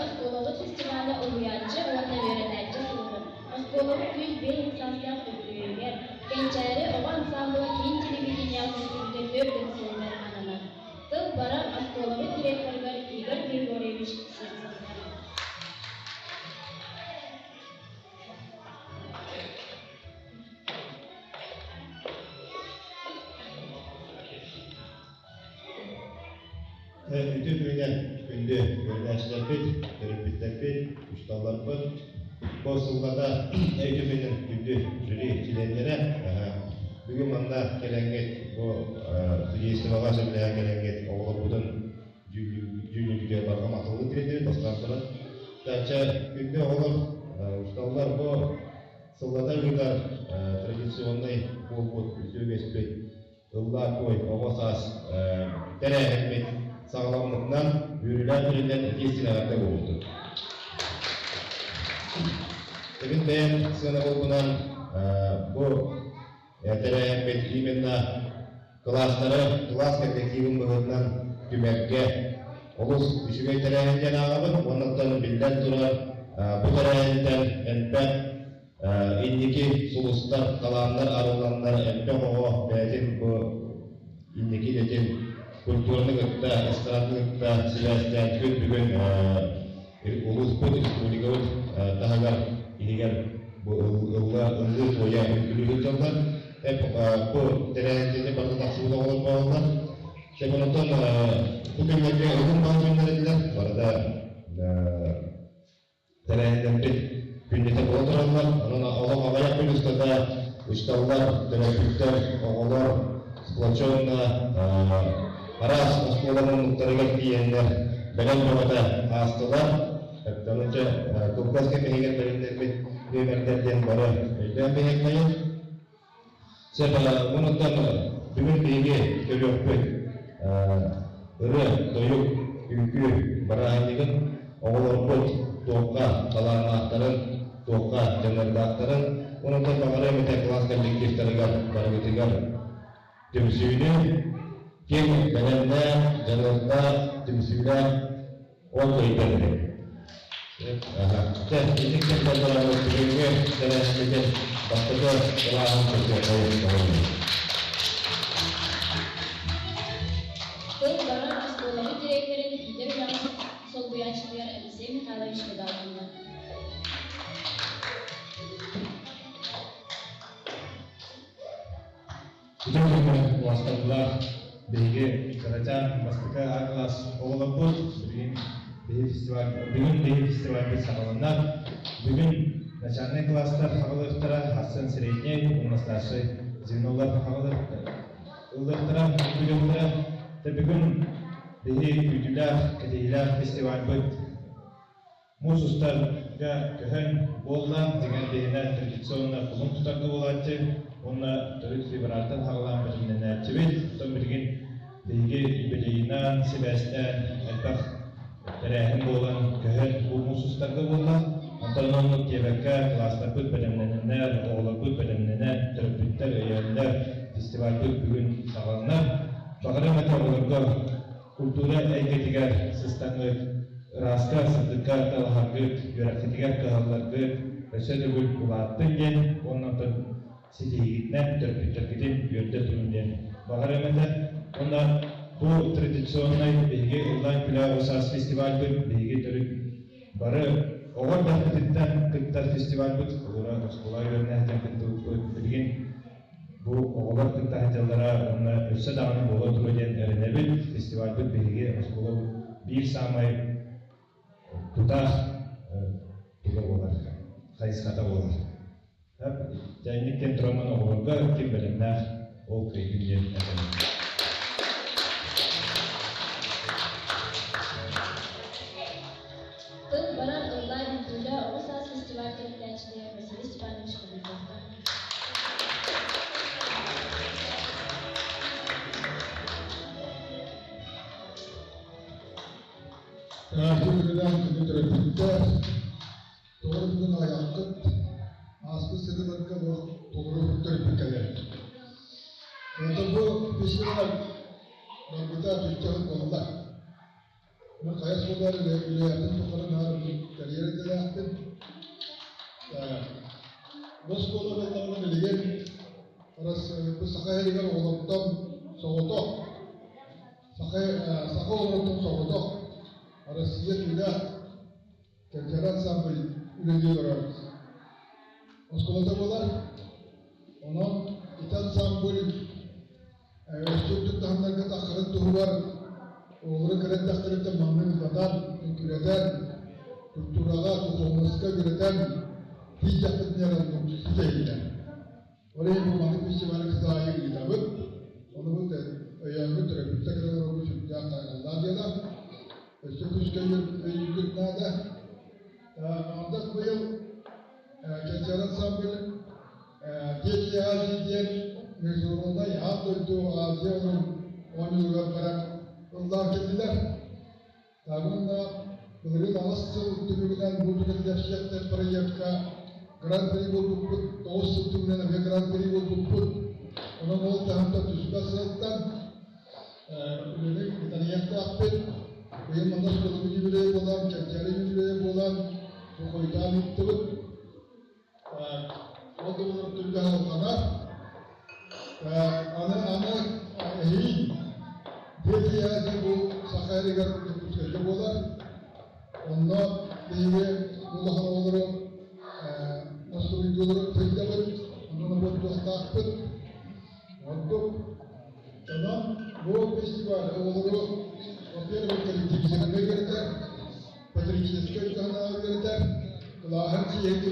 оскуолабыт фестиваля уһуйааччы уонна үөрэнээччи сылыгар, оскуолабыт 105 саастаах үбүлүөйүгэр, Кэнчээри оҕо ансаамбыла киин телевидениеҕа көстүүтэ 40 сылыгар ананар. Тыл барар оскуолабыт директорыгар Игорь Григорьевич Сивцевка. Үтүө күнүнэн күндү үөрэнээччилэрбит, төрөппүттэрбит, учууталларбыт, бу сыллата үтүө күнүнэн күндү жюри чилиэннэрэ бүгүн манна кэлэҥҥит бу судействоҕа сөбүлэһэн кэлэҥҥит оҕолорбутун дьүүллүүргүтүгэр барҕа махталбын тириэрдэбит бастаан туран. Чэ, күндү оҕолор, учууталлар бу сыллата ыытар традиционнай буолбут үтүө үгэспит Ыллаа туой оҕо саас тэрээһиммит саҕаламмытынан үөрүүлээх күнүнэн итии эҕэрдэ буолбутун. Эбин бэйэм сыанабылбынан бу тэрээһиммит именно кылаастары кылаас коллективын быһыытынан түмэргэ олус үчүгэй тэрээһин диэн ааҕабын уонна биллэн турар бу тэрээһинтэн элбэх Инники сулустар, талааннар арылланнар элбэх оҕо бэйэтин бу инники идэтин культураны кытта, эстраданы кытта сибээстээн күн бүгүн улууспут, республикабыт таһыгар иһигэр бу ылла ыллыы туойа үҥкүүлүү сылдьаллар. Бу тэрээһинтини барыта тахсыбыт оҕолор буолаллар. Онтон бу күннэргэ уһун баҕа күннэр этилэр. Барыта тэрээһиннэрбит күннэтэ буола тураллар. Онон олох аҕыйах күн устата учууталлар, төрөппүттэр, оҕолор сплоченно араас оскуола муннуктарыгар тиийэннэр бэлэм бөҕөтө аастылар. Онон дьэ кылгас кэм иһигэр бэлэмнэммит нүөмэрдэр диэн бары өйдөөн биһиэххэйин. Сөп, онуттан бүгүн биһиги көрүөхпүт ырыа, тойук, үҥкүү бырааһынньыгын оҕолорбут туохха талааннаахтарын, туохха дьаныардаахтарын, онуттан баҕарыам этэ кылаас коллективтарыгар барыгытыгар түмсүүнү, ким бэлэмнээх, дьаныардаах, түмсүүлээх ол өйдөннүм. Дьэ, итинник кэмнэргэ бүгүҥҥү тэрээһиммитин бастакы кылааһын көрсүөххэ. Тыл барар оскуолабыт дириэктэрин иитэр үлэҕэ солбуйааччытыгар Алексей Михайлович Кыдаакынна. Үтүө күнүнэн кылаастардылар. Биһиги кырачаан бастакы А кылаас оҕолорбут. Билигин биһи фестиваль, бүгүн биһи фестивальбыт саҕаланна. Бүгүн начальнай кылаастар хаҕылыахтара, Арсен средний уонна старший звенолар ыллыахтара, үҥкүүлүөхтэрэ. Бүгүн биһи күүтүүлээх, кэтэһиилээх фестивальбыт Муус устарга көһөн буолла, дьиҥэр биһинэ традиционно кулун тутарга буолааччы уонна төрүт февральтан саҕалаан бэлэмнэнээччибит. Оттон билигин биһиги юбилейынан сибээстээн элбэх тэрээһин буолан көһөн бу муус устарга буолла. Онтон оннук диэбэккэ кылаастарбыт бэлэмнэнэннэр, оҕолорбут бэлэмнэнэн, төрөппүттэр өйөөннөр фестивальбыт бүгүн саҕаланар. Баҕарыам этэ оҕолорго культура эйгэтигэр сыстаҥҥыт, ырааска, сырдыкка талаһаргыт, үөрэххитигэр кыһалларгыт өссө төгүл улааттын диэн уонна онтон ситиһиигитинэн төрөппүттэргитин үөрдэ туруҥ диэн баҕарыам этэ. Уонна бу традиционнай биһиги ыллаан күлэ саас фестивальбыт биһиги төрүт бары оҕо эрдэхпититтэн кыттар фестивальбыт, холобура оскуола үөрэнээччитин кыттыбыппыт билигин Бу оҕолор кытта сылдьаллара уонна өссө даҕаны буола туруо диэн эрэнэбит. Фестивальбыт биһиги оскуолабыт биир саамай тутаах туга буолар, хайысхата буолар. Дьэ, кэм тураммын оҕолорго ким бэлэмнээх ол кыайдын диэн этэбин. Тыл барар ыллаа үҥкүүлээ оҕо саас фестиваль тэриллээччитигэр Василий Степанович Кобельковка. Күнүнэн күнү төрөппүттэр, тоҕо бүгүн аҕыйаххыт, ааспыт сырыыларга толору төрөппүт кэлэр. Онтон бу фестиваль барбыта түччэ буолла. Мен хайа суолар үлэлээбитин тухары наар карьера идэлээхпин. Бу оскуола буоллаҕына билигин бу Саха сиригэр оҕолортон соҕотох, саха саха оҕолоруттан соҕотох Россия тыла Кэнчээри ансамбль үлэлии олорор оскуолата буолар. Онон ити ансамбль өссө үрдүк таһымнарга тахсарын туһугар оҕолору кыра эрдэхтэриттэн маннык ыллатан, үҥкүүлэтэн, культураҕа, духовноска үөрэтэн тиийдэхпитинэ эрэ оннук ситиһиллэр. Ол иһин бу маннык фестивалы кытаайы ыытабыт. Ону бу өйөөммүт төрөппүттэр кэлэн олорбут сүрдээх хайҕаллаах дьыала. Өссө күүскэ өйүүргүт наада. Аҥардас быйыл Кэнчээри ансамбль Дети Азии диэн международнай аан дойду Азия оонньууларыгар баран ыллаан кэллилэр. Уонна былырыын аҕыс сыл түмүгүнэн бу түгэннэр проекка гран-при буолбуппут, 9 сыл түмүгүнэн эмиэ гран-при буолбуппут. Онон ол таһымтан түспэт сыалтан үлэни ытарыйыахтаахпыт. Быйыл манна оскуолабыт юбилейа буолан, Кэнчээри юбилейа буолан, бу хойутаан ыыттыбыт. Ол да буолар түбүгэ алҕанар. Аны аны эһиил Дети Азии бу Саха сиригэр Дьокуускайга буолар. Онно биһиги улахан оҕолору настуруйдуулары сылдьабыт, онно нобуоттуохтаахпыт. Ордук онон бу фестиваль оҕолору, во-первых, коллективизированнай үөрэтэр, патриотическай таһынан үөрэтэр, кылааһын сиэһин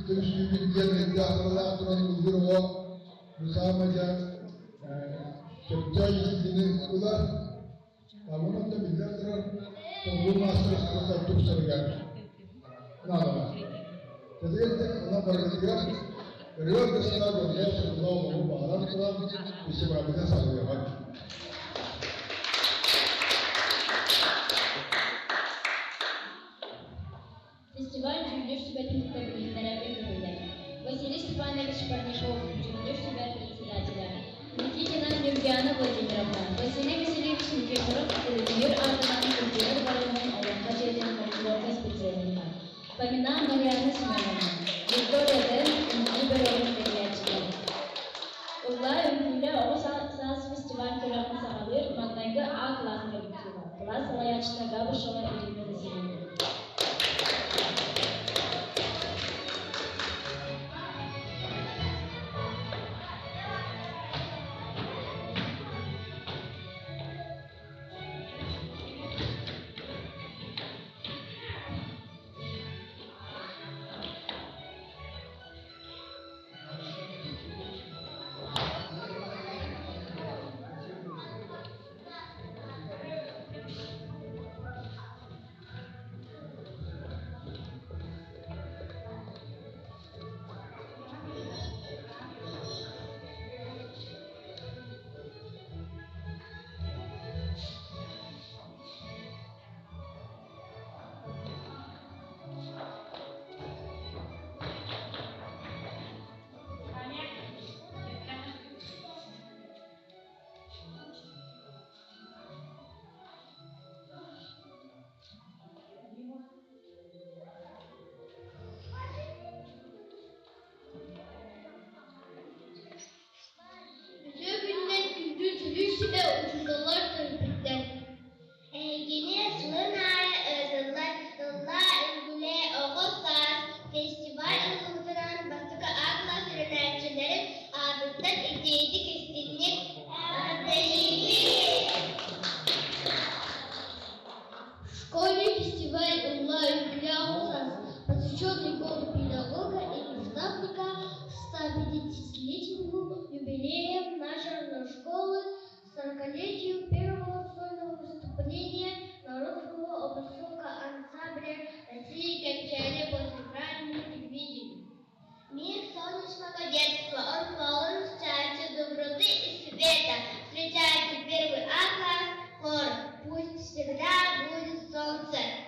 көмүскүүбүт диэн элбэх сыралаах туран ыллыыр оҕо бу саамай дьэ сөптөөх иитиини ылар. Онон да биллэн турар, толору маастарыстыбата тупсарыгар наадалаах. Тэдиэрдик онон барыгытыгар ырыа аргыстаах дьоллоох соргулаах олоҕу баҕаран туран фестивальбытын саҕалыаҕыҥ. Фестиваль дьүүллүүр сүбэтин кытта билиһиннэрэргэ көҥүллэр. Василий Степанович Парнишов, дьүүллүүр сүбэ председателэ. Никитина Нюргиана Владимировна, Василий Васильевич Никифоров Улудимир аатынан культура дыбарыаһын Олоҥхо дьиэтин фольклорга специалиһа. Фомина Марианна Семеновна, Виктория Дэн, үҥкүү бөлөҕүн тэрийээччитэ. Ыллаа үҥкүүлэ оҕо саас фестиваль күрэҕин саҕалыыр маҥнайгы А кылаас коллектива, кылаас салайааччыта Габышева Ирина Васильевна. Үтүө күнүнэн күндү дьүүллүүр сүбэ учууталлар төрөппүттэр. Эһигини сылын аайы ыытыллар Ыллаа, үҥкүүлээ, оҕо саас фестиваль ыһыытынан бастакы А кылаас үөрэнээччилэрин аатыттан итиитик истиҥник эҕэрдэлиибит! Школьный фестиваль «Ыллаа, үҥкүүлээ, оҕо саас» посвященный году педагога и наставника 150-летнему юбилеем нашей школы 40-летию первого сольного выступления народного образцового ансамбля России «Кэнчээри» по центральному телевидению. Мир солнечного детства, он полон счастья, доброты и света. Встречайте первый А-класс, хор, пусть всегда будет солнце.